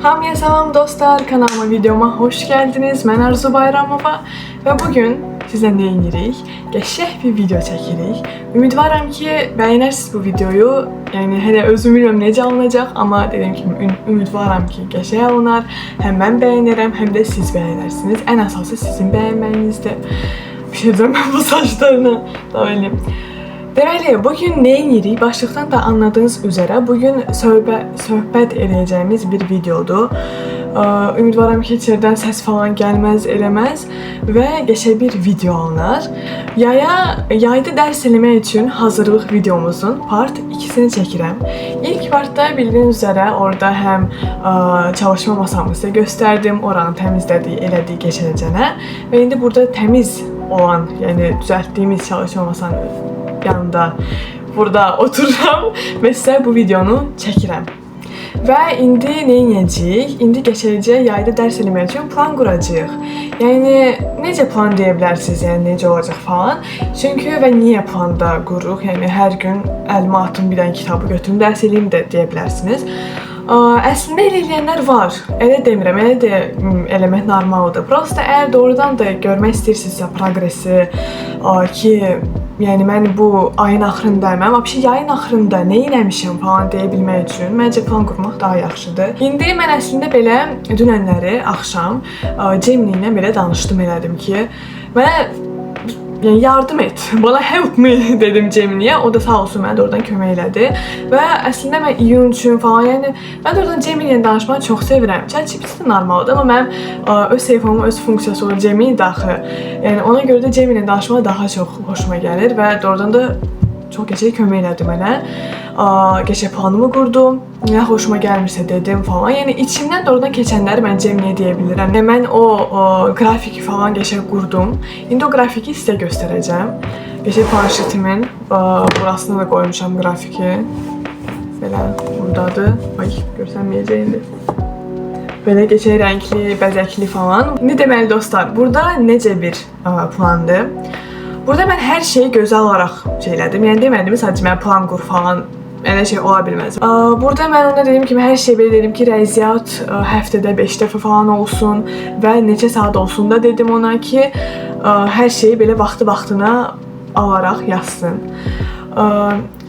Hamıya salam dostlar, kanalıma, videoma hoş geldiniz. Mən Arzu Bayramova və bugün sizə nə edirik? Qəşəng bir video çəkirik. Ümidvaram ki, bəyənərsiniz bu videoyu. Yəni hələ özüm bilmirəm necə alınacaq, amma dediyim kimi ümidvaram ki, qəşəng alınar. Həm mən bəyənirəm, həm də siz bəyənərsiniz. Ən əsası sizin bəyənməyinizdir. Bir şey deyirəm mən bu saçlarına. Davam edeyim. Deməli, bugün nə edirik? Başlıqdan da anladığınız üzrə bugün söhbət edəcəyimiz bir videodur. Ümidvaram ki, içeridən səs falan gəlməz, eləməz və qəşəng bir video alınar. Yayda dərs eləmək üçün hazırlıq videomuzun part 2-sini çəkirəm. İlk partda bildiyiniz üzrə orada həm çalışma masamı sizə göstərdim, oranı təmizlədik, elədik qəşəngcənə və indi burada təmiz olan, yəni düzəltdiyimiz çalışma masanın yanında burada otururam və sizə bu videonu çəkirəm. Və indi nə edəcəyik? İndi qəşəngcə yayda dərs eləmək üçün plan quracağıq. Yəni necə plan deyə bilərsiniz, yəni necə olacaq falan. Çünki və niyə planda qururuq? Yəni hər gün əlimə atım bir dənə kitabı götürüm, dərs eləyim də deyə bilərsiniz. Əslində elə eləyənlər var. Elə demirəm, elə də eləmək normaldır. Prosta əgər doğrudan da görmək istəyirsinizsə progresi ki, yəni mən bu ayın axırında, mən vəbşə yayın axırında nə etmişəm falan deyə bilmək üçün məncə plan qurmaq daha yaxşıdır. İndi mən əslində belə dünənləri axşam Gemini ilə belə danışdım, elədim ki, mənə yəni yardım et. Bana help me dedim Gemini'ye. O da sağ olsun mənə də oradan kömək elədi. Və əslində mən iyun üçün falan, yəni mən də oradan Gemini ilə danışmağı çox sevirəm. ChatGPT də normaldır, amma mənim öz səhifəmin öz funksiyası olan Gemini də axı. Yəni ona görə də Gemini ilə danışmaq daha çox xoşuma gəlir və doğrudan da çox qəşəng kömək elədi mənə. Qəşəng planımı qurdum. Nə xoşuma gəlmirsə dedim falan. Yəni içimdən doğrudan keçənləri mən Gemini'yə deyə bilirəm. Yəni mən o qrafiki falan qəşəng qurdum. İndi o qrafiki sizə göstərəcəm. Qəşəng planşetimin burasına da qoymuşam qrafiki. Belə buradadır. Ay, görsənməyəcək indi. Belə qəşəng rəngli, bəzəkli falan. İndi deməli dostlar, burada necə bir plandır? Burada mən hər şeyi gözə alaraq şey elədim. Yəni demədim sadəcə mən plan qur falan, elə şey ola bilməz. Burada mən ona dediyim kimi hər şey belə dedim ki, riyaziyyat həftədə 5 dəfə falan olsun və neçə saat olsun da dedim ona ki, hər şeyi belə vaxtı-vaxtına alaraq yazsın.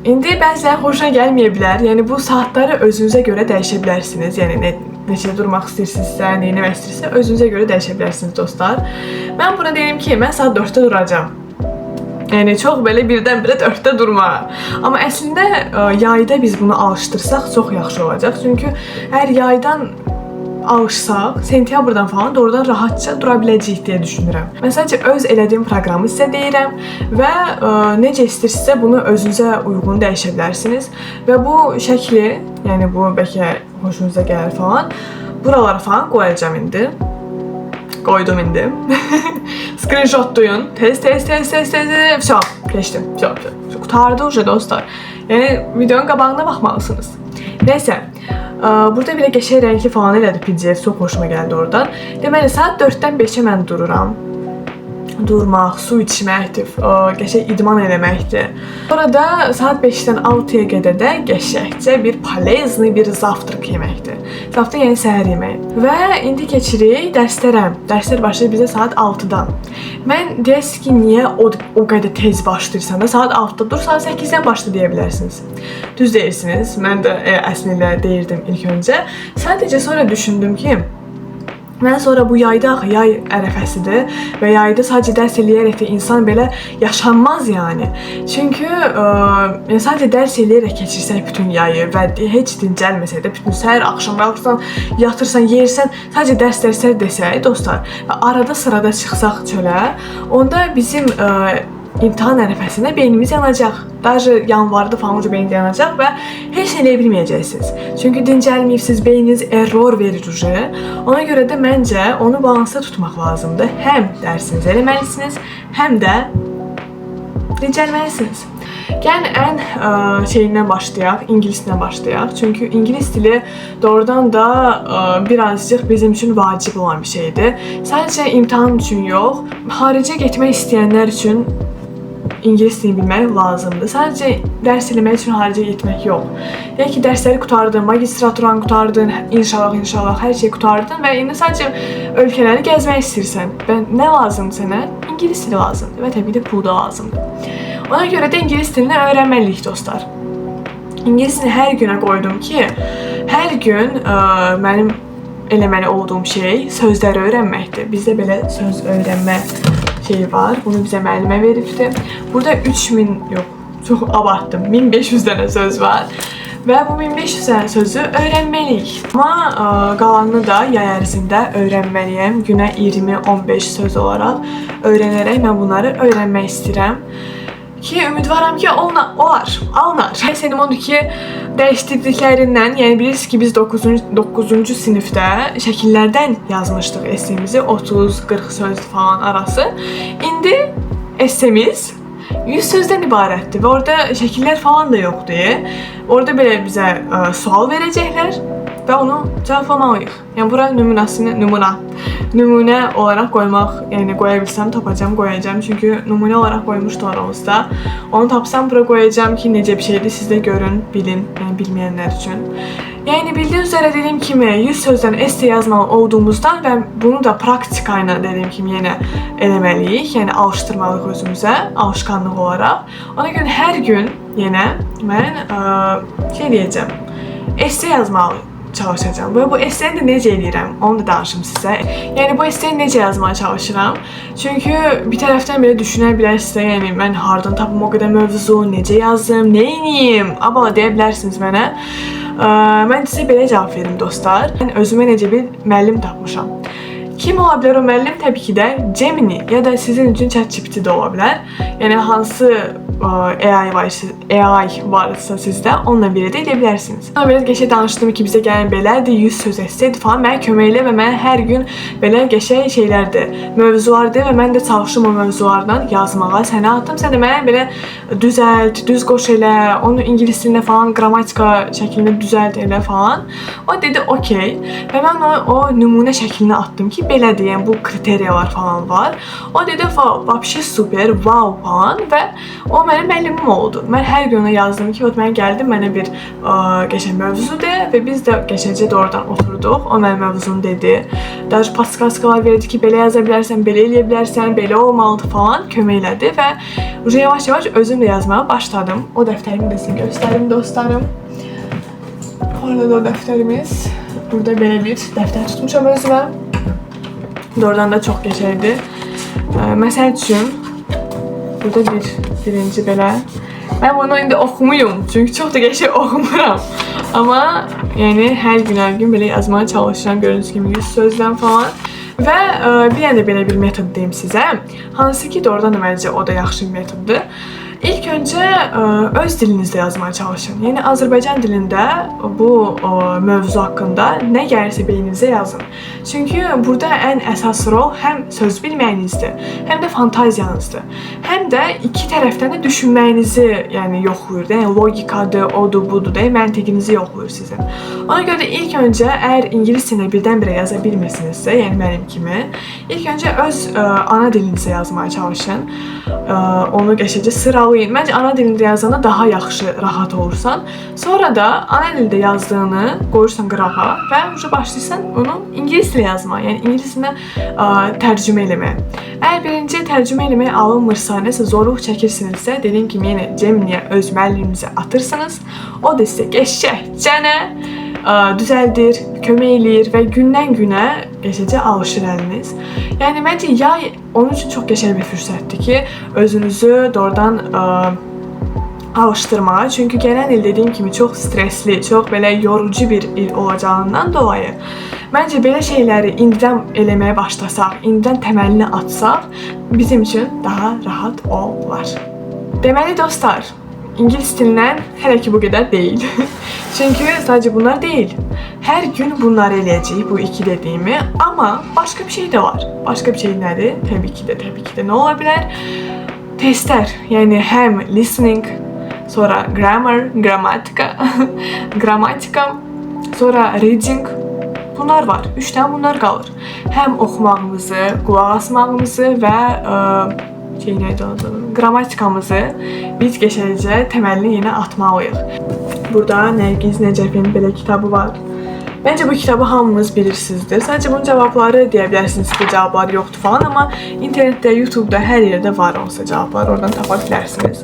İndi bəziləri xoşuna gəlməyə bilər. Yəni bu saatları özünüzə görə dəyişə bilərsiniz. Yəni neçə durmaq istəyirsinizsə, nə etmək istəyirsinizsə özünüzə görə dəyişə bilərsiniz dostlar. Mən buna deyim ki, mən saat 4-də duracağam. Yəni çox belə birdən-birə 4-də durma. Amma əslində yayda biz bunu alışdırsaq çox yaxşı olacaq. Çünki əgər yaydan alışsaq, sentyabrdan falan doğrudan rahatca dura biləcəyik deyə düşünürəm. Mən sadəcə öz elədiyim proqramı sizə deyirəm və necə istəyirsinizsə bunu özünüzə uyğun dəyişə bilərsiniz. Və bu şəkli, yəni bu bəlkə xoşunuza gələr falan, buralara falan qoyacağam indi. Qoydum indi. Screenshotlayın. Tez tez tez tez tez tez. Vso, keçdim. Vso, vso. Qurtardı уже dostlar. Yəni videonun qabağına baxmalısınız. Neysə, burada belə qəşəng rəngli falan elədi PDF, çox xoşuma gəldi oradan. Deməli saat 4-dən 5-ə mən dururam. Durmaq, su içməkdir, qəşəng idman eləməkdir. Sonra da saat 5-dən 6-ya qədər də qəşəngcə bir полезный bir завтрак yeməkdir. Завтрак yəni səhər yeməyi. Və indi keçirik dərslərə. Dərslər başlayır bizə saat 6-dan. Mən deyəsiz ki, niyə o qədər tez başlayırsan da saat 6-da dur, saat 8-dən başla deyə bilərsiniz. Düz deyirsiniz. Mən də əslində deyirdim ilk öncə. Sadəcə sonra düşündüm ki, mən sonra bu yayda axı yay ərəfəsidir və yayda sadəcə dərs eləyərək də insan belə yaşanmaz yəni. Çünki yəni sadəcə dərs eləyərək keçirsək bütün yayı və heç dincəlməsək də bütün səhər, axşam qalxırsan, yatırsan, yeyirsən, sadəcə dərs dərslər desək dostlar və arada sırada çıxsaq çölə, onda bizim imtahan ərəfəsində beynimiz yanacaq. Даже yanvarda falan ucu beyniniz yanacaq və heç nə eləyə bilməyəcəksiniz. Çünki dincəlməyibsiz, beyniniz error verir уже. Ona görə də məncə onu balansda tutmaq lazımdır. Həm dərsinizi eləməlisiniz, həm də dincəlməlisiniz. Gəlin ən şeyindən başlayaq, ingilis dilindən başlayaq. Çünki ingilis dili doğrudan da birazcıq bizim üçün vacib olan bir şeydir. Sadəcə imtahan üçün yox, xaricə getmək istəyənlər üçün ingilis dilini bilmək lazımdır. Sadəcə dərs eləmək üçün xaricə getmək yox. Yəni ki, dərsləri qurtardın, magistraturanı qurtardın, inşallah hər şey qurtardın və indi sadəcə ölkələri gəzmək istəyirsən. Və nə lazımdır sənə? İngilis dili lazımdır və təbii də pul da lazımdır. Ona görə də ingilis dilini öyrənməliyik dostlar. İngilis dilini hər günə qoydum ki, hər gün mənim eləməli olduğum şey sözləri öyrənməkdir. Bizdə belə söz öyrənmə şeyi var. Bunu bizə müəllimə veribdi. Burada 3000, yox, çox abartdım. 1500 dənə söz var. Və bu 1500 dənə sözü öyrənməliyik. Amma qalanını da yay ərzində öyrənməliyəm. Günə 20-15 söz olaraq öyrənərək mən bunları öyrənmək istəyirəm. Ki, ümidvaram ki, olar, alınar. Sənim odur ki, dəyişdirdiklərindən, yəni bilirsiniz ki, biz 9-cu sinifdə şəkillərdən yazmışdıq essemizi, 30-40 söz falan arası. İndi essemiz 100 sözdən ibarətdir və orada şəkillər falan da yoxdur. Orada belə bizə sual verəcəklər və onu cavablamalıyıq. Yəni bura nümunə olaraq qoymaq, yəni qoya bilsəm tapacağam, qoyacağam. Çünki nümunə olaraq qoymuşdular onsuz da. Onu tapsam bura qoyacağam ki, necə bir şeydir, siz də görün, bilin, yəni bilməyənlər üçün. Yəni bildiyiniz üzrə dediyim kimi 100 sözdən esse yazmalı olduğumuzdan və bunu da praktika ilə dediyim kimi yenə eləməliyik, yəni alışdırmalıyıq özümüzə, alışqanlıq olaraq. Ona görə hər gün yenə mən şey deyəcəm, esse yazmalı çalışacağam. Və bu esseni də necə eləyirəm, onu da danışım sizə. Yəni bu esseni necə yazmağa çalışıram? Çünki bir tərəfdən belə düşünə bilərsiniz də, yəni mən hardan tapım o qədər mövzu, necə yazım, nə edeyim, abala deyə bilərsiniz mənə. Mən sizə belə cavab verim dostlar. Mən özümə necə bir müəllim tapmışam. Kim ola bilər o müəllim? Təbii ki də Gemini ya da sizin üçün ChatGPT də ola bilər. Yəni hansı AI varsa sizdə, onunla belə də eləyə bilərsiniz. Ona belə qəşəng danışdım ki, bizə gələn belədir, 100 söz essedir falan, mənə kömək elə və mənə hər gün belə qəşəng şeylərdir, mövzulardır və mən də çalışdım o mövzulardan yazmağa. Sənə atdım, sən də mənə belə düzəlt, düz qoş elə, onu ingilis dilində falan qrammatika şəklində düzəlt elə falan. O dedi, okey. Və mən o nümunə şəklini atdım ki, belədir, yəni bu kriteriyalar falan var. O dedi, vapşe super, wow falan və o mənim müəllimim oldu. Mən hər gün ona yazdım ki, mən gəldim, mənə bir qəşəng mövzu de və biz də qəşəngcə doğrudan oturduq. O mənim mövzunu dedi. Daha podskazkalar verdi ki, belə yaza bilərsən, belə eləyə bilərsən, belə olmalıdır falan, kömək elədi və yavaş-yavaş özüm də yazmağa başladım. O dəftərimi də sizə göstərim dostlarım. Orada da o dəftərimiz. Burada belə bir dəftər tutmuşam özümə. Doğrudan da çox qəşəngdir. Məsəl üçün, burada birinci belə. Mən bunu indi oxumuyum, çünki çox da qəşəng oxumuram. Amma yəni hər gün, hər gün belə yazmağa çalışıram, gördüyünüz kimi 100 sözdən falan. Və bir dənə də belə bir metod deyim sizə. Hansı ki, doğrudan da məncə o da yaxşı bir metoddur. İlk öncə öz dilinizdə yazmağa çalışın. Yəni Azərbaycan dilində bu mövzu haqqında nə gəlirsə beyninizə yazın. Çünki burada ən əsas rol həm söz bilməyinizdir, həm də fantaziyanızdır. Həm də iki tərəfdən də düşünməyinizi, yəni yoxlayır. Yəni logikadır, odur, budur, deyə məntiqinizi yoxlayır sizin. Ona görə də ilk öncə əgər ingilis dilində birdən-birə yaza bilmirsinizsə, yəni mənim kimi, ilk öncə öz ana dilinizə yazmağa çalışın. Onu qəşəngcə sıralayın. Məncə ana dilində yazanda daha yaxşı, rahat olursan. Sonra da ana dildə yazdığını qoyursan qırağa və başlayırsan onu ingilis dilində yazmağa, yəni ingilis dilinə tərcümə eləməyə. Əgər birinci tərcümə eləməyə alınmırsa, nəsə zorluq çəkirsinizsə, dediyim kimi yenə Gemini'yə öz müəlliminizi atırsınız. O da sizə qəşəngcənə düzəldir, kömək eləyir və gündən günə qəşəngcə alışır əliniz. Yəni məncə yay onun üçün çox qəşəng bir fürsətdir ki, özünüzü doğrudan alışdırmağa. Çünki gələn il dediyim kimi çox stresli, çox belə yorucu bir il olacağından dolayı məncə belə şeyləri indidən eləməyə başlasaq, indidən təməlini atsaq bizim üçün daha rahat olar. Deməli dostlar, İngilis dilindən hələ ki bu qədər deyil. Çünki sadəcə bunlar deyil. Hər gün bunları eləyəcəyik, bu iki dediyimi. Amma başqa bir şey də var. Başqa bir şey nədir? Təbii ki də, təbii ki də nə ola bilər? Testlər, yəni həm listening, sonra grammar, qrammatika, qrammatika, sonra reading. Bunlar var. 3 dənə bunlar qalır. Həm oxumağımızı, qulaq asmağımızı və Şey nə idi adı? Qrammatikamızı biz qəşəngcə təməlini yenə atmalıyıq. Burada Nərgiz Nəcəfin belə kitabı var. Məncə bu kitabı hamınız bilirsinizdir. Sadəcə bunun cavabları deyə bilərsiniz ki, cavabları yoxdur falan, amma internetdə, YouTube'da hər yerdə var olsa cavablar, oradan tapa bilərsiniz.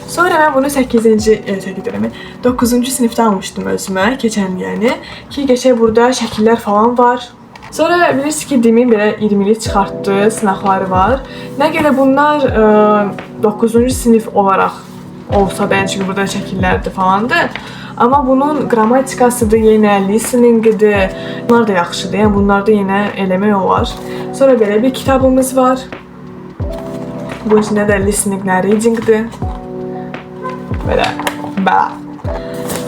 Sonra mən bunu 8-ci, 8 deyirəm, 9-cu sinifdə almışdım özümə, keçən il yəni ki, qəşəng burada şəkillər falan var. Sonra bilirsiniz ki, DİM-in belə 20-lik çıxartdığı sınaqları var. Nə qədər bunlar 9-cu sinif olaraq olsa da, yəni çünki burada şəkillərdir falandır. Amma bunun qrammatikasıdır, yenə listeningidir. Bunlar da yaxşıdır. Yəni bunlarda yenə eləmək olar. Sonra belə bir kitabımız var. Bunun içində də listeninglə readingdir. Belə. Belə.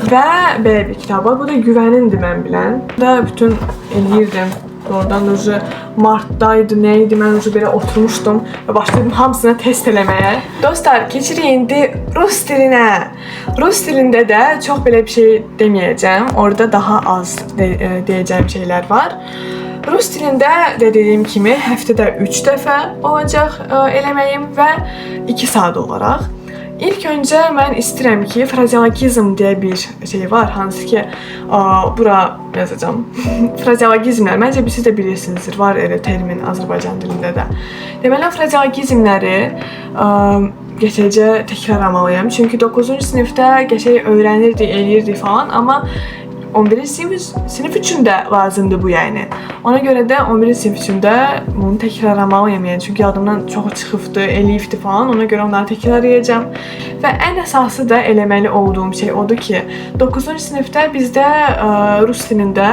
Və belə bir kitab var. Bu da Güvənindir mən bilən. Da bütün eləyirdim. Doğrudan da ucu martdaydı, nə idi, mən ucu belə oturmuşdum və başladım hamısını test eləməyə. Dostlar, keçirik indi rus dilinə. Rus dilində də çox belə bir şey deməyəcəm. Orada daha az deyəcəyim şeylər var. Rus dilində də dediyim kimi həftədə 3 dəfə olacaq eləməyim və 2 saat olaraq. İlk öncə mən istəyirəm ki, frazeologizm deyə bir şey var, hansı ki, bura yazacağam. Frazeologizmlər, məncə siz də bilirsinizdir, var elə termin Azərbaycan dilində də. Deməli, frazeologizmləri qəşəngcə təkrarlamalıyam. Çünki 9-cu sinifdə qəşəng öyrənirdik, eləyirdik falan, amma 11-ci sinif üçün də lazımdır bu yəni. Ona görə də 11-ci sinif üçün də bunu təkrarlamalıyam yəni. Çünki yadımdan çoxu çıxıbdı, eləyibdi falan. Ona görə onları təkrarlayacağam. Və ən əsası da eləməli olduğum şey odur ki, 9-cu sinifdə bizdə rus dilində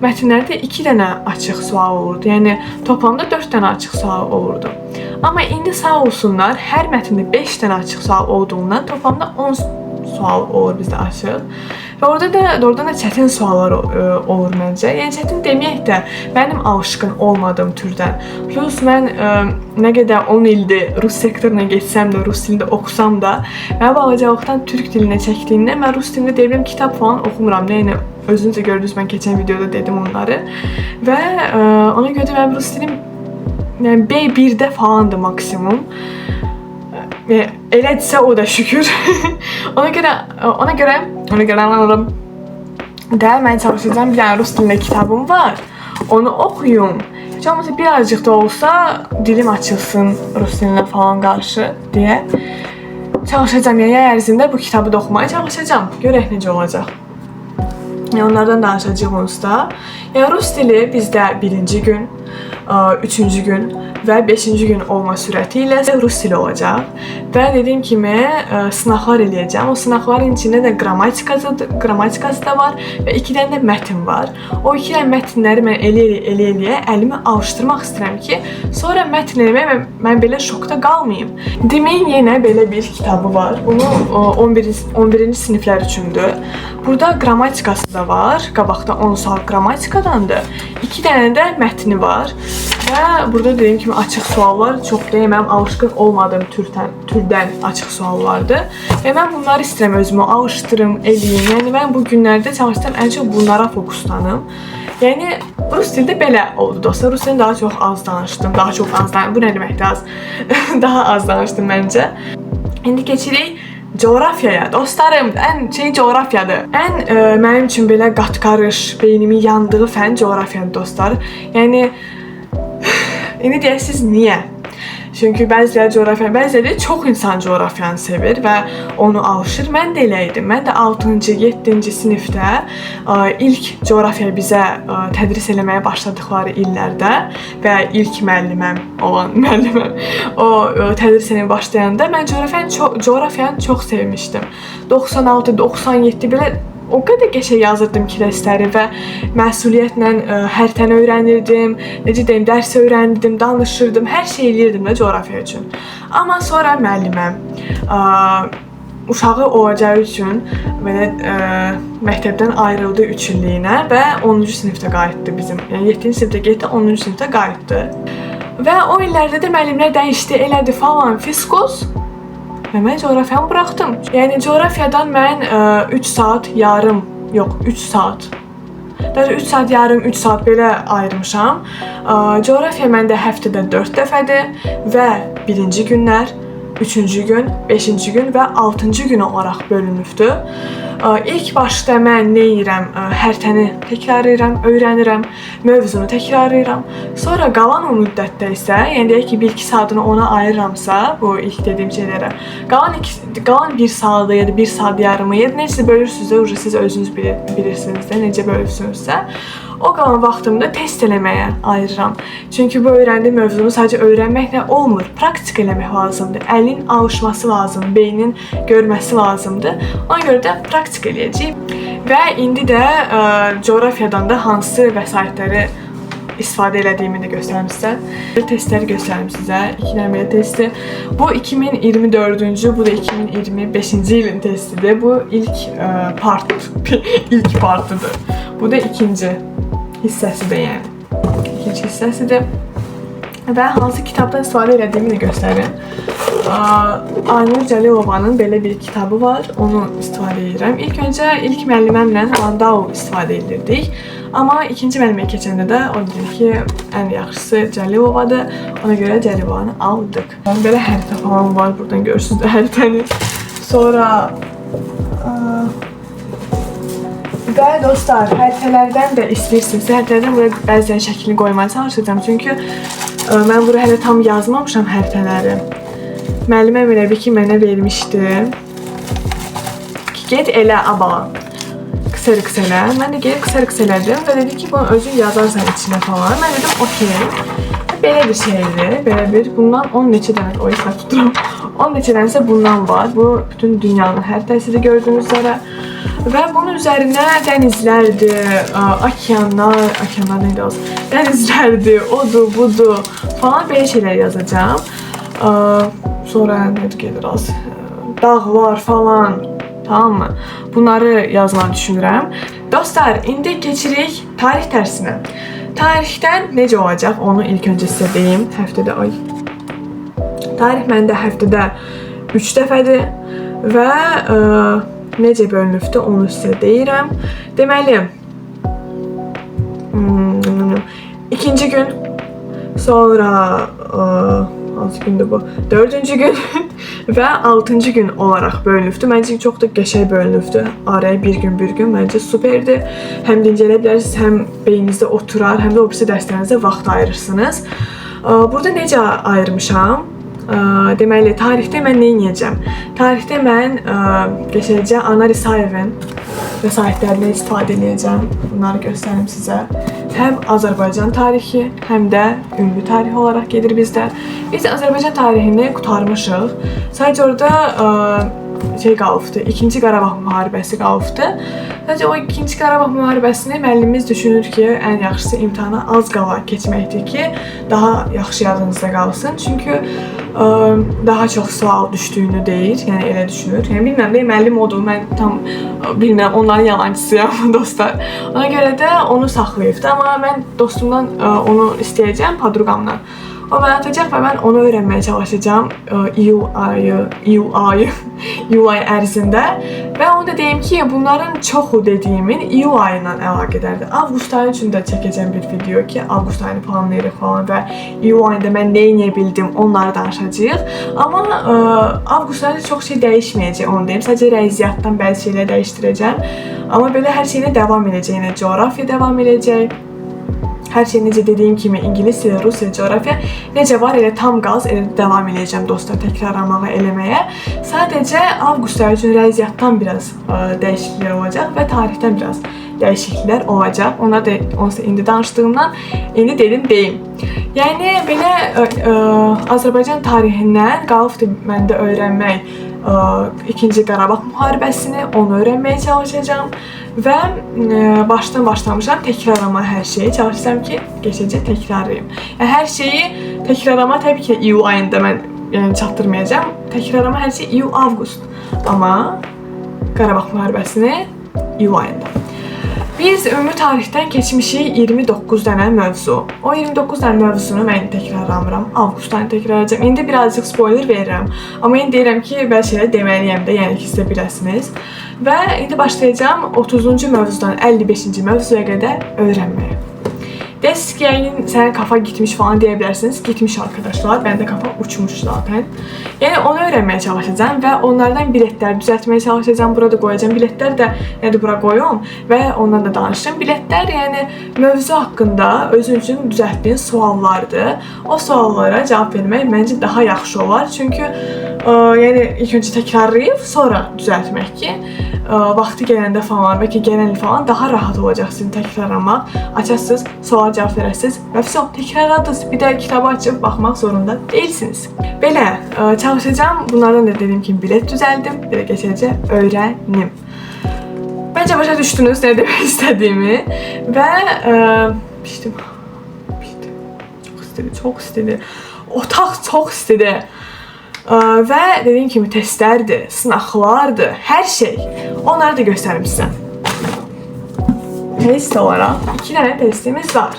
mətnlərdə 2 dənə açıq sual olurdu. Yəni toplamda 4 dənə açıq sual olurdu. Amma indi sağ olsunlar, hər mətndə 5 dənə açıq sual olduğundan toplamda 10 sual olur bizdə açıq. Və orada da doğrudan da çətin suallar olur məncə. Yəni çətin deməyək də, mənim alışqın olmadığım türdən. Plus mən nə qədər 10 ildir rus sektoruna getsəm də, rus dilində oxusam da, mən balacalıqdan türk dilinə çəkdiyimdə mən rus dilində deyə bilirəm kitab falan oxumuram. Nə yəni özünüz də gördünüz, mən keçən videoda dedim onları. Və ona görə də mənim rus dilim yəni B1-də falandır maksimum. Yəni, elədirsə o da şükür. Ona görə anladım. Də mən çalışacağam, bir dənə rus dilində kitabım var. Onu oxuyum. Heç olmasa birazcık da olsa dilim açılsın rus dilinə falan qarşı deyə çalışacağam. Yəni yay ərzində bu kitabı da oxumaya çalışacağam. Görək necə olacaq. Yəni onlardan danışacağıq onsuz da. Yəni rus dili bizdə birinci gün, üçüncü gün və beşinci gün olma sürəti ilə rus dili olacaq. Və dediyim kimi sınaqlar eləyəcəm. O sınaqların içində də qrammatikası da var və 2 dənə də mətn var. O 2 dənə mətnləri mən eləyə-eləyə əlimi alışdırmaq istəyirəm ki, sonra mətn eləməyə mən belə şokda qalmayım. DİM-in yenə belə bir kitabı var. Bunu 11-ci siniflər üçündür. Burada qrammatikası da var. Qabaqda 10 sual qrammatikadandır. 2 dənə də mətni var. Və burada dediyim kimi açıq suallar çox deyil, mənim alışqın olmadığım türdən açıq suallardır. Və mən bunları istəyirəm özümü alışdırım, eləyim. Yəni mən bu günlərdə çalışsam ən çox bunlara fokuslanım. Yəni rus dilində belə oldu dostlar. Rus dilində daha çox az danışdım, daha çox az danışdım. Bu nə deməkdir az? Daha az danışdım məncə. İndi keçirik coğrafiyaya. Dostlarım, ən şey coğrafiyadır. Ən mənim üçün belə qatqarış, beynimin yandığı fən coğrafiyadır dostlar. Yəni indi deyəsiniz niyə? Çünki bəziləri coğrafiya, bəziləri çox insan coğrafiyanı sevir və onu alışır. Mən də elə idim. Mən də 6-cı, 7-ci sinifdə ilk coğrafiya bizə tədris eləməyə başladıqları illərdə və ilk müəlliməm olan müəlliməm o tədris eləməyə başlayanda mən coğrafiyanı çox sevmişdim. 96, 97 belə o qədər qəşəng yazırdım testləri və məsuliyyətlə xəritəni öyrənirdim, necə deyim, dərs öyrənirdim, danışırdım, hər şey eləyirdim də coğrafiya üçün. Amma sonra müəlliməm uşağı olacağı üçün belə məktəbdən ayrıldı 3 illiyinə və 10-cu sinifdə qayıtdı bizim. Yəni 7-ci sinifdə getdi, 10-cu sinifdə qayıtdı. Və o illərdə də müəllimlər dəyişdi, elədi falan, fiskos. Və mən coğrafiyanı buraxdım. Yəni coğrafiyadan mən 3 saat yarım, yox, 3 saat. Daha 3 saat yarım, 3 saat belə ayırmışam. Coğrafiya məndə həftədə 4 dəfədir və birinci günlər, 3-cü gün, 5-ci gün və 6-cı gün olaraq bölünübdür. İlk başda mən nə edirəm? Xəritəni təkrarlayıram, öyrənirəm, mövzunu təkrarlayıram. Sonra qalan o müddətdə isə, yəni deyək ki, 1-2 saatını ona ayırıramsa, bu ilk dediyim şeylərə, qalan 1 saatı ya da 1 saat yarımı, ya da necə bölürsünüzsə, uca siz özünüz bilirsiniz də, necə bölürsünüzsə, o qalan vaxtımı da test eləməyə ayırıram. Çünki bu öyrəndiyim mövzunu sadəcə öyrənməklə olmur, praktik eləmək lazımdır. Əlin alışması lazımdır, beynin görməsi lazımdır. Ona görə də praktik eləyəcəyik. Və indi də coğrafiyadan da hansı vəsaitləri istifadə elədiyimi də göstərim sizə. Testləri göstərim sizə. 2 dənə belə testi. Bu 2024-cü, bu da 2025-ci ilin testidir. Bu ilk part, ilk partıdır. Bu da ikinci hissəsidir yəni. İkinci hissəsidir. Və hansı kitabdan istifadə elədiyimi də göstərim. Aynur Cəlilovanın belə bir kitabı var. Onu istifadə edirəm. İlk öncə ilk müəlliməmlə Landau istifadə edirdik. Amma ikinci müəlliməyə keçəndə də o dedi ki, ən yaxşısı Cəlilovadır. Ona görə Cəlilovanı aldıq. Yəni belə xəritə falan var. Buradan görürsünüz də xəritəni. Sonra və dostlar, xəritələrdən də istəyirsinizsə, xəritələrdən buraya bəzən şəklini qoymağa çalışacağam. Çünki mən bura hələ tam yazmamışam xəritələri. Müəlliməm elə bir ki, mənə vermişdi. Ki, get elə abala. Xerox elə. Mən də gedib xerox elədim və dedi ki, bunu özün yazarsan içinə falan. Mən dedim, okey. Belə bir şeydir, belə bir. Bundan 10 neçə dənə, o isə tuturam. 10 neçə dənəsə bundan var. Bu bütün dünyanın xəritəsidir gördüyünüz üzrə. Və bunun üzərinə dənizlərdir, okeanlar, okeanlar neydi az? Dənizlərdir, odur, budur falan belə şeylər yazacağam. Sonra nə gedir az? Dağlar falan, tamam mı? Bunları yazmağı düşünürəm. Dostlar, indi keçirik tarix dərsinə. Tarixdən necə olacaq, onu ilk öncə sizə deyim. Həftədə ay. Tarix məndə həftədə 3 dəfədir və necə bölünübdür onu sizə deyirəm. Deməli, ikinci gün, sonra hansı gündür bu? Dördüncü gün və altıncı gün olaraq bölünübdür. Məncə çox da qəşəng bölünübdür. Araya bir gün bir gün məncə superdir. Həm dincələ bilərsiniz, həm beyninizdə oturar, həm də o birisi dərslərinizə vaxt ayırırsınız. Burada necə ayırmışam? Deməli, tarixdə mən nə edəcəm? Tarixdə mən qəşəngcə Anar İsayevin vəsaitlərindən istifadə edəcəm. Bunları göstərim sizə. Həm Azərbaycan tarixi, həm də ümumi tarix olaraq gedir bizdə. Biz Azərbaycan tarixini qurtarmışıq. Sadəcə orada şey qalıbdı, 2-ci Qarabağ müharibəsi qalıbdı. Sadəcə o 2-ci Qarabağ müharibəsini müəllimimiz düşünür ki, ən yaxşısı imtahana az qala keçməkdir ki, daha yaxşı yadınızda qalsın. Çünki daha çox sual düşdüyünü deyir, yəni elə düşünür. Yəni bilmirəm, deyir, müəllim odur, mən tam bilmirəm, onların yalancısıyam dostlar. Ona görə də onu saxlayıbdı, amma mən dostumdan onu istəyəcəm, podruqamdan. O mənə atacaq və mən onu öyrənməyə çalışacağam iyul ayı ərzində. Və onu da deyim ki, bunların çoxu dediyimin iyul ayından əlaqədardır. Avqust ayı üçün də çəkəcəm bir video ki, avqust ayını planlayırıq falan və iyul ayında mən nə edə bildim, onları danışacağıq. Amma avqust ayında çox şey dəyişməyəcək, onu deyim. Sadəcə riyaziyyatdan bəzi şeylər dəyişdirəcəm. Amma belə hər şeylə davam edəcək. Yəni coğrafiya davam edəcək. Hər şey necə dediyim kimi ingilis dili, rus dili, coğrafiya necə var elə tam qaz elə davam eləyəcəm dostlar təkrarlamağa eləməyə. Sadəcə avqust ayı üçün riyaziyyatdan biraz dəyişikliklər olacaq və tarixdən biraz dəyişikliklər olacaq. Onlar da onsuz indi danışdığımdan indi dedim deyim. Yəni belə Azərbaycan tarixindən qalıbdı məndə öyrənmək 2-ci Qarabağ müharibəsini, onu öyrənməyə çalışacağam və başdan başlamışam təkrarlama hər şeyi. Çalışacağam ki, keçəcək təkrarlayım. Yəni hər şeyi təkrarlama təbii ki, iyul ayında mən yəni çatdırmayacağam. Təkrarlama hər şey iyul-avqust. Amma Qarabağ müharibəsini iyul ayında. Biz ümumi tarixdən keçmişik 29 dənə mövzu. O 29 dənə mövzunu mən təkrarlamıram. Avqust ayını təkrarlayacağam. İndi birazcıq spoiler verirəm. Amma indi deyirəm ki, bəzi şeylər deməliyəm də, yəni ki, siz də biləsiniz. Və indi başlayacağam 30-cu mövzudan 55-ci mövzuya qədər öyrənməyə. Deyəsiniz ki, yəqin sənin kafa gitmiş falan deyə bilərsiniz. Gitmiş arkadaşlar. Məndə kafa uçmuş zaten. Yəni onu öyrənməyə çalışacağam və onlardan biletlər düzəltməyə çalışacağam. Burada qoyacağam. Biletlər də yəni bura qoyum və ondan da danışım. Biletlər yəni mövzu haqqında özün üçün düzəltdiyin suallardır. O suallara cavab vermək məncə daha yaxşı olar. Çünki yəni ilk öncə təkrarlayıb sonra düzəltmək ki, vaxtı gələndə falan, bəlkə gələn il falan daha rahat olacaq sizin təkrarlamaq. Açasınız, suala cavab verəsiniz və vəsə təkrarladınız. Bir də kitabı açıb baxmaq zorunda deyilsiniz. Belə çalışacağam. Bunlardan da dediyim kimi bilet düzəldim. Belə keçəcək öyrənim. Məncə başa düşdünüz nə demək istədiyimi və pişdim. Pişdim. Çox istedi, çox istedi. Otaq çox istedi. Və dediyim kimi testlərdir, sınaqlardır, hər şey. Onları da göstərim sizə. Test olaraq 2 dənə testimiz var.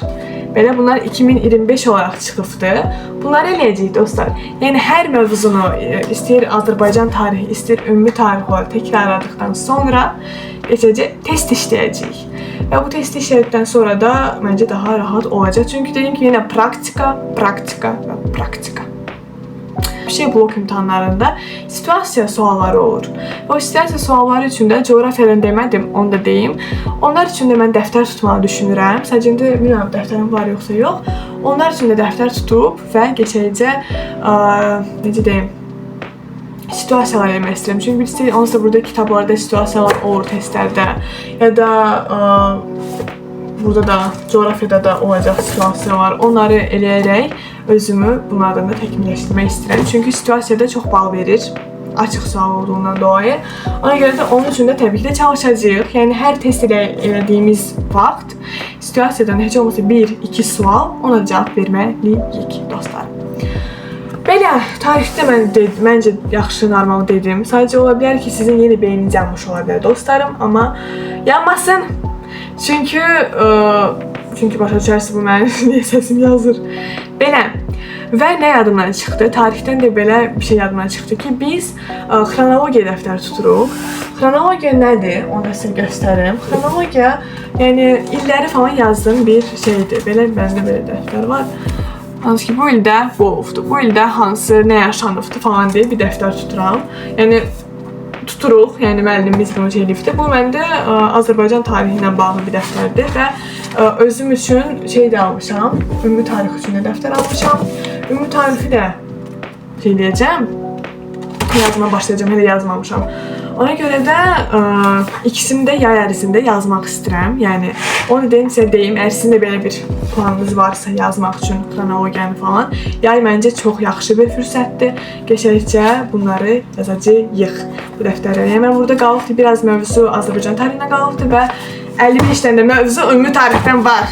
Belə bunlar 2025 olaraq çıxıbdı. Bunları eləyəcəyik dostlar. Yəni hər mövzunu istəyir Azərbaycan tarixi, istəyir ümumi tarix olaraq təkrarladıqdan sonra keçəcək test işləyəcəyik. Və bu testi işlədikdən sonra da məncə daha rahat olacaq. Çünki dediyim kimi yenə praktika, praktika və praktika. Bir şey blok imtahanlarında situasiya sualları olur. Və o situasiya sualları üçün də coğrafiyadan demədim, onu da deyim. Onlar üçün də mən dəftər tutmağı düşünürəm. Sadəcə indi bilmirəm dəftərim var yoxsa yox. Onlar üçün də dəftər tutub və keçəcək necə deyim, situasiyalar eləmək istəyirəm. Çünki bilirsiniz, onsuz da burada kitablarda situasiyalar olur testlərdə ya da burada da coğrafiyada da olacaq situasiyalar. Onları eləyərək özümü bunlardan da təkmilləşdirmək istəyirəm. Çünki situasiyada çox bal verir. Açıq sual olduğundan dolayı. Ona görə də onun üçün də təbii ki də çalışacağıq. Yəni hər test elədiyimiz vaxt situasiyadan heç olmasa 1-2 sual ona cavab verməliyik dostlar. Belə, tarixdə mən məncə yaxşı, normal dedim. Sadəcə ola bilər ki, sizin yenə beyniniz yanmış ola bilər dostlarım, amma yanmasın. Çünki başa düşərsiniz bu mənim niyə səsim yazır. Belə. Və nə yadımdan çıxdı? Tarixdən də belə bir şey yadımdan çıxdı ki, biz xronologiya dəftəri tuturuq. Xronologiya nədir? Onu da sizə göstərim. Xronologiya, yəni illəri falan yazdığım bir şeydir. Belə məndə belə dəftər var. Hansı ki, bu ildə bu olubdu, bu ildə hansı nə yaşanıbdı falan deyə bir dəftər tuturam. Yəni tuturuq, yəni müəllimimiz bunu şey eləyibdi. Bu məndə Azərbaycan tarixi ilə bağlı bir dəftərdir və özüm üçün şey də almışam, ümumi tarix üçün də dəftər almışam. Ümumi tarixi də şey eləyəcəm, yazma başlayacağam, hələ yazmamışam. Ona görə də ikisini də yay ərzində yazmaq istəyirəm. Yəni onu deyim sizə deyim, əgər sizin də belə bir planınız varsa yazmaq üçün xronologiyanı falan, yay məncə çox yaxşı bir fürsətdir. Keçədikcə bunları yazacağıq bu dəftərə. Yəni mən burada qalıbdı biraz mövzu Azərbaycan tarixindən qalıbdı və 55 dənə də mövzu ümumi tarixdən var.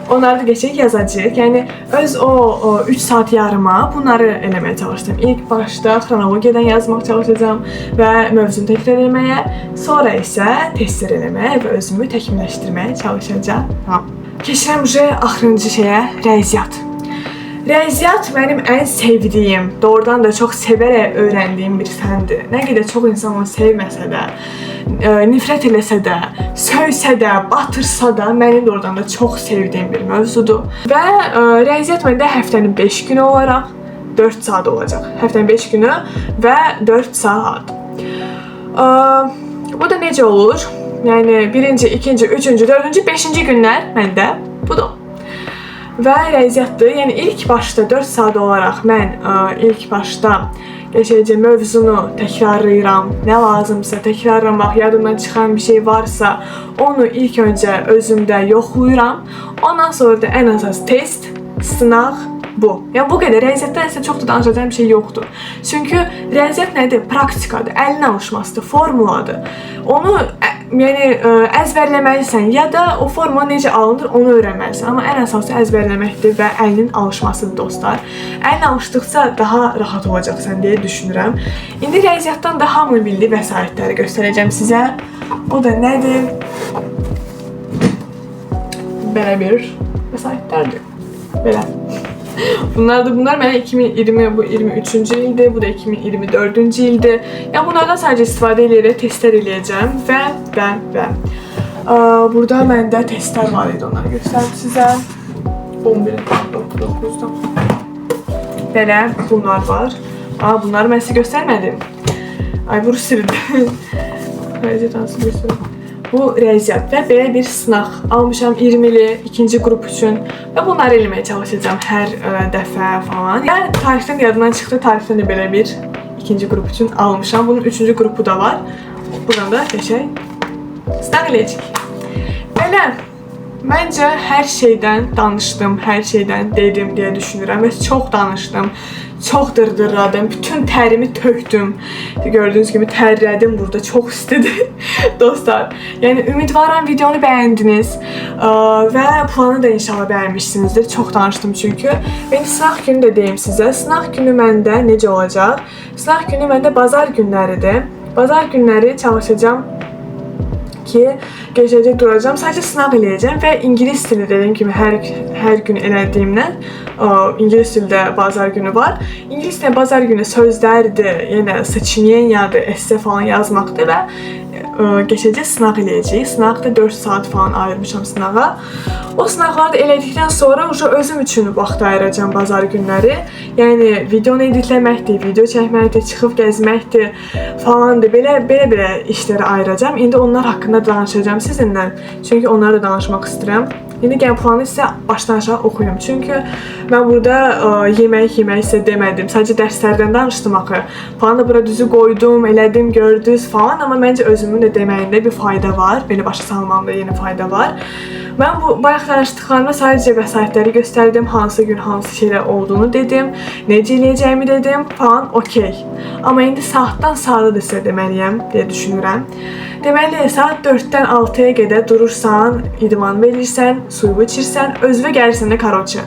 Onları da keçək yazacağıq. Yəni öz o 3 saat yarıma bunları eləməyə çalışdım. İlk başda xronologiyadan yazmaq çalışacağam və mövzunu təkrar eləməyə, sonra isə testlər eləməyə və özümü təkmilləşdirməyə çalışacağam. Keçirəm uje axırıncı şeyə, riyaziyyat. Riyaziyyat mənim ən sevdiyim, doğrudan da çox sevərək öyrəndiyim bir fəndir. Nə qədər çox insan onu sevməsə də, nifrət eləsə də, söysə də, batırsa da, mənim doğrudan da çox sevdiyim bir mövzudur. Və riyaziyyat məndə həftənin 5 günü olaraq 4 saat olacaq. Həftənin 5 günü və 4 saat. Bu da necə olur? Yəni birinci, ikinci, üçüncü, dördüncü, beşinci günlər məndə budur. Və riyaziyyatdır. Yəni ilk başda 4 saat olaraq mən ilk başda keçəcək mövzunu təkrarlayıram. Nə lazımsa təkrarlamaq, yadımdan çıxan bir şey varsa, onu ilk öncə özümdə yoxlayıram. Ondan sonra da ən əsas test, sınaq bu. Yəni bu qədər. Riyaziyyatdan isə çox da danışacağım bir şey yoxdur. Çünki riyaziyyat nədir? Praktikadır, əlin alışmasıdır, formuladır. Onu yəni əzbərləməlisən ya da o formula necə alınır onu öyrənməlisən. Amma ən əsası əzbərləməkdir və əlinin alışmasıdır dostlar. Əlin alışdıqca daha rahat olacaqsan deyə düşünürəm. İndi riyaziyyatdan da hamının bildiyi vəsaitləri göstərəcəm sizə. O da nədir? belə bir vəsaitlərdir. Belə. Bunlar da bunlar mənə 2020 bu 23-cü ildir, bu da 2024-cü ildir. Yəni bunlardan sadəcə istifadə eləyərək testlər eləyəcəm və burada məndə testlər var idi, onları göstərim sizə. 11.9'da. Belə bunlar var. Aa, bunları mən sizə göstərmədim. Ay, bu rus dilidir. Riyaziyyat hansı göstərim? Bu riyaziyyat və belə bir sınaq almışam 20-li ikinci qrup üçün və bunları eləməyə çalışacağam hər dəfə falan. Və tarixdən yadımdan çıxdı, tarixdən də belə bir ikinci qrup üçün almışam. Bunun üçüncü qrupu da var. Buradan da qəşəng sınaq eləyəcək. Belə. Məncə hər şeydən danışdım, hər şeydən dedim deyə düşünürəm və çox danışdım, çox dırdırladım, bütün tərimi tökdüm. Gördüyünüz kimi tərlədim burada, çox istidir dostlar. Yəni ümidvaram videonu bəyəndiniz və planı da inşallah bəyənmişsinizdir. Çox danışdım çünki. Və indi sınaq günü də deyim sizə. Sınaq günü məndə necə olacaq? Sınaq günü məndə bazar günləridir. Bazar günləri çalışacağam ki, gecəcə duracağam. Sadəcə sınaq eləyəcəm və ingilis dili dediyim kimi hər gün elədiyimdən ingilis dildə bazar günü var. İngilis dili bazar günü sözlərdir, yenə сочинениyadır, esse falan yazmaqdır və keçəcək sınaq eləyəcəyik. Sınaq da 4 saat falan ayırmışam sınağa. O sınaqları da elədikdən sonra уже özüm üçün vaxt ayıracağam bazar günləri. Yəni videonu editləməkdir, video çəkməkdir, çıxıb gəzməkdir falandır. Belə işlərə ayıracağam. İndi onlar haqqında danışacağam sizinlə. Çünki onları da danışmaq istəyirəm. İndi gəlin planı sizə başdan aşağı oxuyum. Çünki mən burada yemək yemək sizə demədim. Sadəcə dərslərdən danışdım axı. Planı da bura düzü qoydum, elədim, gördünüz falan, amma məncə özümün də deməyində bir fayda var. Belə başa salmamda yenə fayda var. Mən bu bayaq danışdıqlarıma sadəcə vəsaitləri göstərdim, hansı gün hansı şeylər olduğunu dedim, necə eləyəcəyimi dedim falan, okey. Amma indi saatdan saata da sizə deməliyəm deyə düşünürəm. Deməli, saat 4-dən 6-ya qədər durursan, idman verirsən, suyu içirsən, özünə gəlirsən də короче.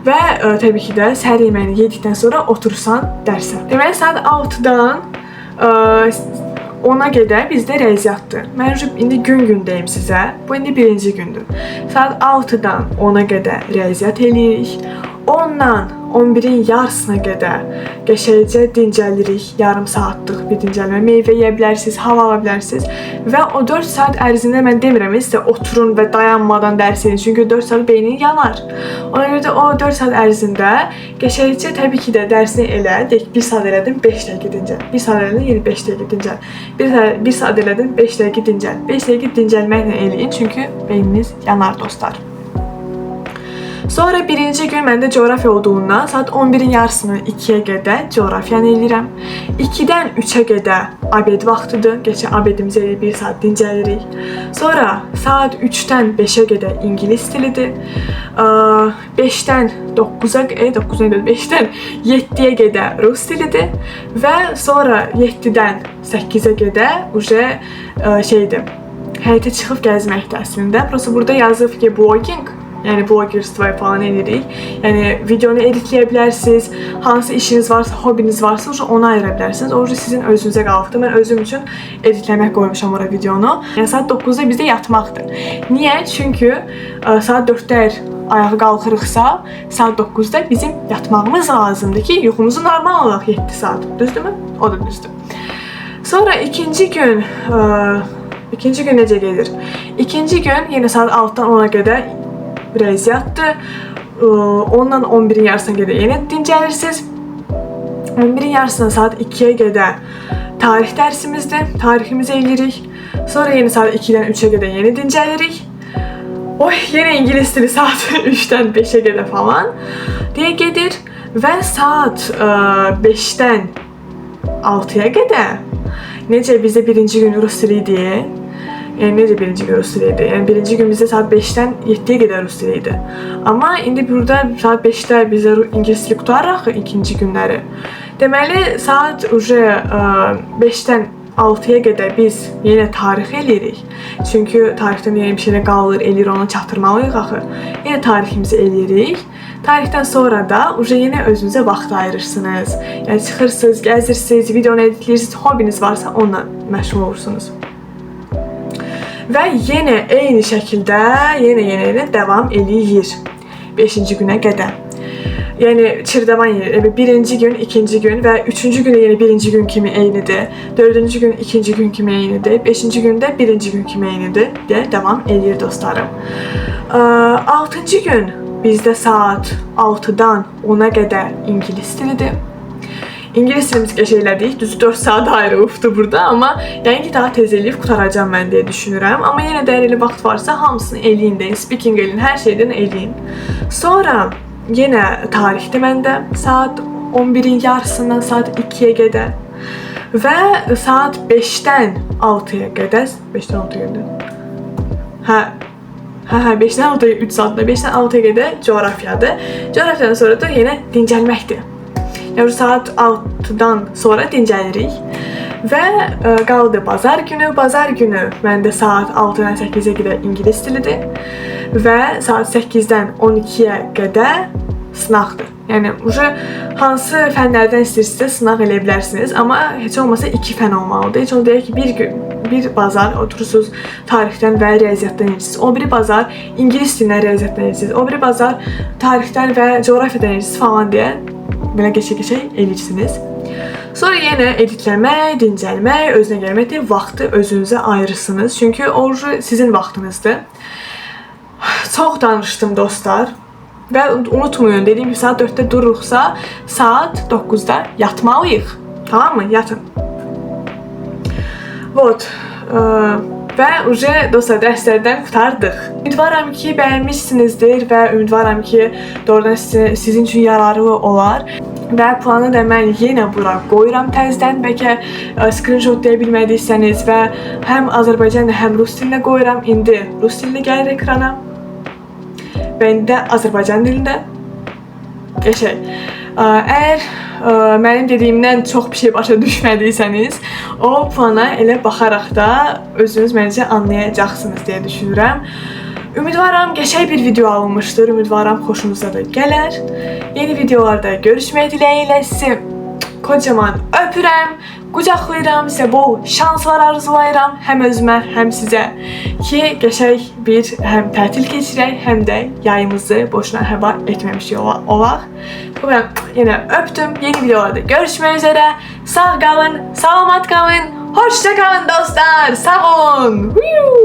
Və təbii ki də səhər yeməyini yedikdən sonra oturursan dərsə. Deməli, saat 6-dan 10-a qədər bizdə riyaziyyatdır. Mən уже indi gün-gün deyim sizə. Bu indi birinci gündür. Saat 6-dan 10-a qədər riyaziyyat eləyirik. 10-dan 11-in yarısına qədər qəşəngcə dincəlirik. Yarım saatlıq bir dincəlmə. Meyvə yeyə bilərsiniz, hava ala bilərsiniz. Və o 4 saat ərzində mən demirəm sizə oturun və dayanmadan dərs edin. Çünki 4 saat beynin yanar. Ona görə də o 4 saat ərzində qəşəngcə təbii ki də dərsini elə. Deyək 1 saat elədin, 5 dəqiqə dincəl. 1 saat elədin, yenə 5 dəqiqə dincəl. 1 saat elədin, 5 dəqiqə dincəl. 5 dəqiqə dincəlməklə eləyin, çünki beyniniz yanar dostlar. Sonra birinci gün məndə coğrafiya olduğundan saat 11-in yarısından 2-yə qədər coğrafiyanı eləyirəm. 2-dən 3-ə qədər обед vaxtıdır. Keçə обед imizi eləyib 1 saat dincəlirik. Sonra saat 3-dən 5-ə qədər ingilis dilidir. 5-dən 9-a, 9-a 5-dən 7-yə qədər rus dilidir və sonra 7-dən 8-ə qədər уже şeydir. Həyətə çıxıb gəzməkdir əslində. Prosta burada yazıb ki, blogging, yəni blogerство falan edirik. Yəni videonu editləyə bilərsiniz. Hansı işiniz varsa, hobbiniz varsa, уже ona ayıra bilərsiniz. O уже sizin özünüzə qalıbdır. Mən özüm üçün editləmək qoymuşam ora videonu. Yəni saat 9-da bizdə yatmaqdır. Niyə? Çünki saat 4-də əgər ayağa qalxırıqsa, saat 9-da bizim yatmağımız lazımdır ki, yuxumuzu normal alaq 7 saat. Düzdürmü? O da düzdür. Sonra ikinci gün necə gedir? İkinci gün yenə saat 6-dan 10-a qədər riyaziyyatdır. 10-dan 11-in yarısına qədər yenə dincəlirsiniz. 11-in yarısından saat 2-yə qədər tarix dərsimizdir. Tariximizi eləyirik. Sonra yenə saat 2-dən 3-ə qədər yenə dincəlirik. Oy, yenə ingilis dili saat 3-dən 5-ə qədər falan deyə gedir və saat 5-dən 6-ya qədər necə bizdə birinci gün rus dili idi? Yəni necə birinci gün rus dili idi? Yəni birinci gün bizdə saat 5-dən 7-yə qədər rus dili idi. Amma indi burada saat 5-də bizə ingilis dili qurtarır axı ikinci günləri. Deməli, saat уже 5-dən 6-ya qədər biz yenə tarix eləyirik. Çünki tarixdən yenə bir şeylər qalır, eləyir, onu çatdırmalıyıq axı. Yenə tariximizi eləyirik. Tarixdən sonra da уже yenə özünüzə vaxt ayırırsınız. Yəni çıxırsınız, gəzirsiniz, videonu editləyirsiniz, hobbiniz varsa onunla məşğul olursunuz. Və yenə eyni şəkildə yenə davam eləyir 5-ci günə qədər. Yəni çirdavan yeri, birinci gün, ikinci gün və üçüncü gün yenə birinci gün kimi eynidir. Dördüncü gün ikinci gün kimi eynidir. Beşinci gündə birinci gün kimi eynidir deyə davam eləyir dostlarım. Altıncı gün bizdə saat 6-dan 10-a qədər ingilis dilidir. İngilis dilimizi qəşəng elədik. Düzü 4 saat ayrılıbdı burada, amma yəqin ki daha tez eləyib qurtaracağam mən deyə düşünürəm. Amma yenə də əgər elə vaxt varsa hamısını eləyin deyin. Speaking eləyin, hər şeydən eləyin. Sonra yenə tarixdir məndə saat 11-in yarısından saat 2-yə qədər və saat 5-dən 6-ya qədər, 5-dən 6-ya qədər. Hə, 5-dən 6-ya 3 saatda 5-dən 6-ya qədər coğrafiyadır. Coğrafiyadan sonra da yenə dincəlməkdir. Yəni saat 6-dan sonra dincəlirik. Və qaldı bazar günü. Bazar günü məndə saat 6-dan 8-ə qədər ingilis dilidir və saat 8-dən 12-yə qədər sınaqdır. Yəni uje hansı fənlərdən istəyirsinizsə sınaq eləyə bilərsiniz, amma heç olmasa 2 fən olmalıdır. Heç olmasa deyək ki, bir gün bir bazar oturursunuz tarixdən və riyaziyyatdan eləyirsiniz. O biri bazar ingilis dilindən riyaziyyatdan eləyirsiniz. O biri bazar tarixdən və coğrafiyadan eləyirsiniz falan deyə belə qəşəng-qəşəng eləyirsiniz. Sonra yenə editləmək, dincəlmək, özünə gəlmək deyə vaxtı özünüzə ayırırsınız. Çünki o sizin vaxtınızdır. Çox danışdım dostlar. Və unutmayın, dediyim kimi saat 4-də dururuqsa, saat 9-da yatmalıyıq. Tamam mı? Yatın. Вот. Və uje dostlar dərslərdən qurtardıq. Ümidvaram ki, bəyənmişsinizdir və ümidvaram ki, doğrudan sizin üçün yararlı olar. Və planı da mən yenə bura qoyuram təzədən. Bəlkə screenshot deyə bilmədiysəniz və həm Azərbaycan həm rus dilində qoyuram. İndi rus dilində gəlir ekrana. Və indi də Azərbaycan dilində. Qəşəng. Əgər mənim dediyimdən çox bir şey başa düşmədiysəniz, o plana elə baxaraq da özünüz məncə anlayacaqsınız deyə düşünürəm. Ümidvaram qəşəng bir video alınmışdır. Ümidvaram xoşunuza da gələr. Yeni videolarda görüşmək diləyi ilə sizi kocaman öpürəm, qucaqlayıram, sizə bol şanslar arzulayıram həm özümə, həm sizə ki, qəşəng bir həm tətil keçirək, həm də yayımızı boşuna həba etməmiş olaq. Bu mən yenə öpdüm. Yeni videolarda görüşmək üzrə. Sağ qalın, salamat qalın, hoşça qalın dostlar. Sağ olun. Woo!